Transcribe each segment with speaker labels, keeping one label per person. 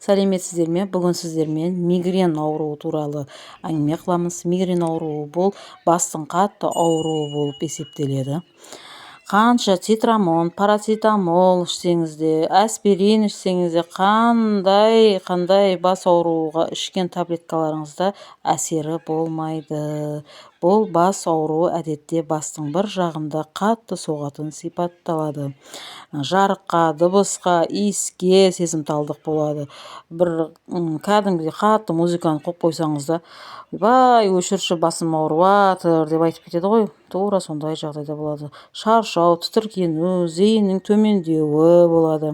Speaker 1: Сәлеметсіздер ме? Бүгін сіздермен мигрен ауруы туралы әңгіме қыламыз. Мигрен ауруы бұл бастың қатты ауруы болып есептеледі. Қанша цитрамон, парацетамол ішсеңіз де, аспирин ішсеңіз де, қандай қандай бас ауруға ішкен таблеткаларыңызда әсері болмайды. Бұл бас ауруы әдетте бастың бір жағында қатты соғатын сипатталады. Жарыққа, дыбысқа, иіске сезімталдық болады. Бір кәдімгідей қатты музыканы қойып қойсаңыз да, «Ойбай, өшірші, басым ауырып жатыр», – деп айтып кетеді ғой. Тура сондай жағдайда болады. Шаршау, тітіркену, зейіннің төмендеуі болады.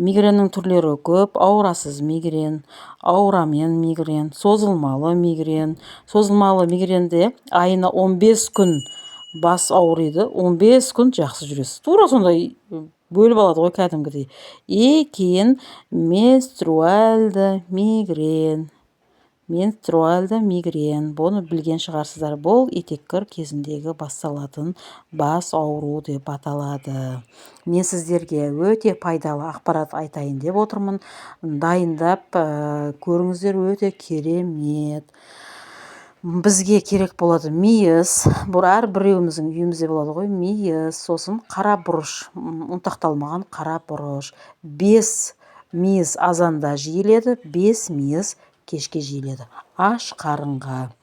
Speaker 1: Мигреннің түрлері көп: аурасыз мигрен, аурамен мигрен, созылмалы мигрен. Созылмалы мигренде айына 15 күн бас ауырады, 15 күн жақсы жүресіз. Тура сондай бөліп алады ғой кәдімгідей. И кейін менструальды мигрен. Менструальды мигрен, бұны білген шығарсыздар, бұл етеккір кезіндегі басталатын бас ауруы деп аталады. Мен сіздерге өте пайдалы ақпарат айтайын деп отырмын. Дайындап көріңіздер, өте керемет. Бізге керек болады мейіз, бұл әрбіреуіміздің үйімізде болады ғой мейіз, сосын қара бұрыш, ұнтақталмаған қара бұрыш. 5 мейіз азанда жейіледі, 5 мейіз кешке жейіледі, аш қарынға.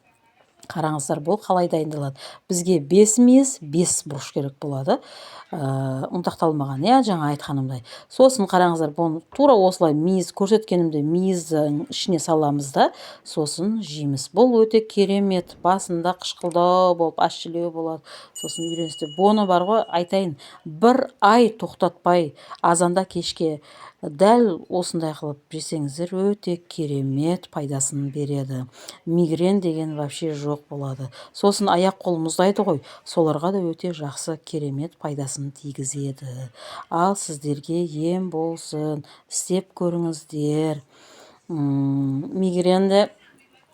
Speaker 1: Қараңыздар, бұл қалай дайындалады? Бізге 5 мейіз, 5 бұрыш керек болады, ұнтақталмаған, иә, жаңа айтқанымдай. Сосын қараңыздар, бұны тура осылай мейіз көрсеткенімде мейіздің ішіне саламыз да, сосын жейміз. Бұл өте керемет. Басында қышқылдау болып, ащылеу болады, сосын үйреністі. Бұны бар ғой, айтайын, бір ай тоқтатпай азанда, кешке дәл осындай қылып жесеңіздер, өте керемет пайдасын береді. Мигрен деген вообще жоқ болады. Сосын аяқ қол мұздайды ғой, соларға да өте жақсы, керемет пайдасын тигізеді. Ал сіздерге ем болсын, істеп көріңіздер. Мигренді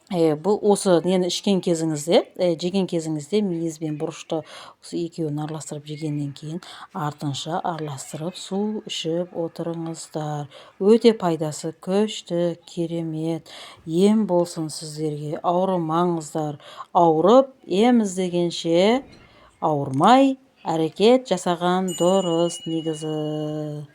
Speaker 1: бұл осы нені ішкен кезіңізде, жеген кезіңізде, мейіз бен бұрышты осы екеуін араластырып жегеннен кейін артынша араластырып су ішіп отырыңыздар. Өте пайдасы күшті, керемет. Ем болсын сіздерге, ауырмаңыздар. Ауырып ем іздегенше, ауырмай әрекет жасаған дұрыс негізі.